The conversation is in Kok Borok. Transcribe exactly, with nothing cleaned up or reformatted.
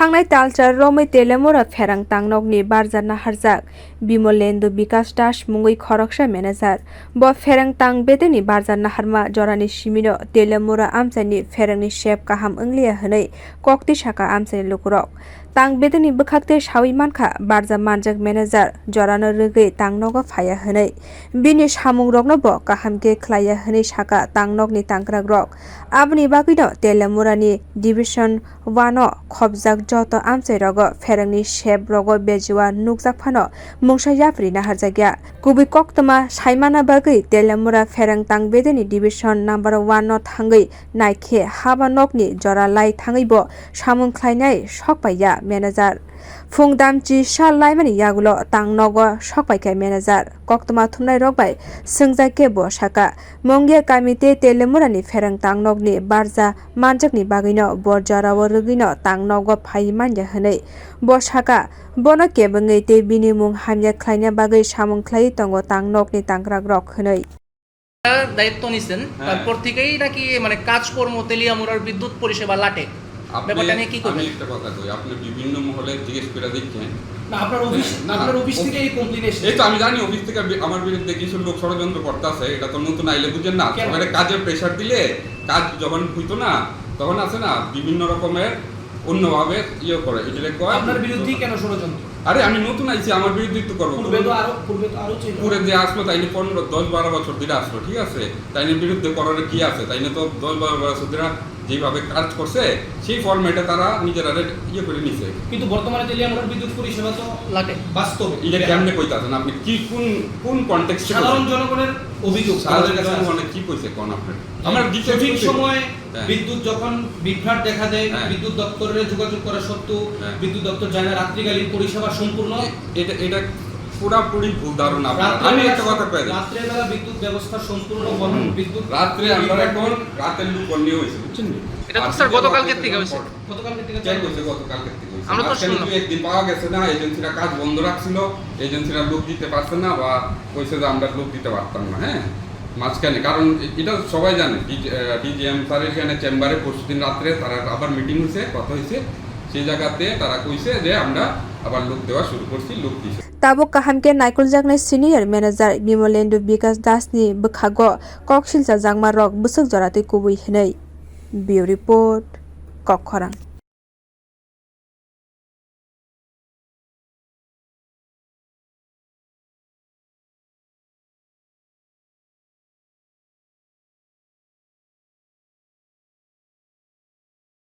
Thangnai talchar romwi Teliamura pherang tangnokni barja naharjak Bimolendu Bikas Das mungwi khoroksa manager. Bo pherang tang bedeni barja naharma jorani simino Teliamura amchaini pherangni sep kaham wngliya hwnwi koktwi saka amchaini lukurok. Tang bedeni bwkhak tei sawi mankha barja manjak manager jorano rwgwi tangnogo phaiya hwnwi. Bini samungrokno bo kaham khe khlaiya hwnwi saka tangnokni tangkrakrok. Aboni bagwino Teliamurani Division one o khopjak joto amchairogo pherangni sep rogo bejiwa nukjak phano mungsa yapri naharjakya. Kubui koktwma saimana bagwi Teliamura pherang tang bedeni Division number one no thangwi naikhe haba nokni jora lai thangwi bo samung khlainai sokpaiya manager. Phung damchi sal laimani yagulo tang nogo sokpaikha manager. Koktwma thumnairok bai swngjak khe bo saka, Mongia kami tei Teliamurani pherang tangnokni barja manjakni bagwino bo jorao rwgwino tangnogo phai manya hwnwi. Bo saka, bono kebengwi tei bini mung hamya khlaina bagwi samung khlaiwi tongo tangnokni tangkrakrok hwnwi. দায়িত্ব নিছেন, হ্যাঁ। তারপর থেকেই নাকি মানে কাজকর্ম তেলিয়ামুড়ার বিদ্যুৎ পরিষেবা লাটে? আপনি, ব্যাপারটা নিয়ে কি করবেন? আমি একটা কথা কই, আপনি বিভিন্ন মহলে জিজ্ঞেস করে দেখছেন। না, আপনার অফিস, হ্যাঁ, আপনার অফিস অফিস, থেকে এই কমপ্লেইন এসেছে। এই তো আমি জানি অফিস থেকে বি-, আমার বিরুদ্ধে কিছু লোক ষড়যন্ত্র করতেছে, এটা তো নতুন আইলে বুঝেন না। কেন? সবাই কাজে প্রেশার দিলে কাজ যখন হইতো না, তখন আছে না বিভিন্ন রকমের অন্যভাবে ইয়ে করে, এটা কয়। আপনার বিরুদ্ধেই কেন ষড়যন্ত্র? আরে আমি নতুন আইছি, আমার বিরুদ্ধেই তো করবো। পূর্বে তো আরো, পূর্বে তো আরো ছিল। পূর্বে যে আসলো তাইলে পনেরো, দশ বারো বছর ধরে আসলো, ঠিক আছে? তাইলে বিরুদ্ধে করার কি আছে? তাইলে তো দশ বারো বছর ধরে যেভাবে কাজ করছে, সেই ফরম্যাটে তারা নিজেরা ইয়ে করে নিছে। কিন্তু বর্তমানে তেলিয়ামুড়ার বিদ্যুৎ পরিষেবা তো লাগে বাস্তবে। এটা কেমনে কইতাছেন আপনি? কি, কোন, কোন কনটেক্সটে? সাধারণ জনগণের অভিযোগ সাধারণ আমাদের কাছে জনগণ আছে। মানে কি কইছে কোন আপনার? আমার ডিটেইলস সঠিক কইছে। সময় হ্যাঁ। বিদ্যুৎ যখন বিভ্রাট দেখা দেয়, হ্যাঁ। বিদ্যুৎ দপ্তরে যোগাযোগ করা সত্ত্বেও হ্যাঁ। বিদ্যুৎ দপ্তর যায় না, রাত্রিকালীন পরিষেবা সম্পূর্ণ। এ-, এটা, এটা পুরাপুরি ভুল ধারণা আপনার। রাত্রে আমি বেলা একটা কথা কই দিই। রাত্রে বেলা বিদ্যুৎ ব্যবস্থা সম্পূর্ণ বন্ধ, হুম। বিদ্যুৎ রাত্রে আমরা এখন রাতের লুক অন নিয়ে হয়েছে, বুঝছেন? এটা তো আর স্যার গতকালকের থেকে হয়েছে। গতকালকে থেকে কে চালু। কইছে গতকালকে থেকে হয়েছে? আমরা তো মাঝখানে শুনলাম। দুই একদিন পাওয়া গেছে না, এজেন্সিরা কাজ বন্ধ রাখছিল, এজেন্সিরা লোক দিতে পারছে না বা কইছে যে আমরা লোক দিতে পারতাম না, হ্যাঁ, মাঝখানে। কারণ এ-, এটা সবাই জানে, ডিজি-, আহ, ডিজিএম স্যারের এখানে চেম্বারে পরশুদিন রাত্রে তারা আবার মিটিং হয়েছে, কথা হয়েছে, সেই জায়গাতে তারা কইছে যে আমরা আবার লোক দেওয়া শুরু করছি, লোক দিছে। Tabuk kaham khe naikoljaknai senior manager Bimolendu Bikas Das ni bwkhago kok silchajakma rok bwswk jora twi kubui hwnwi. Bureau Report, Kokkhorang.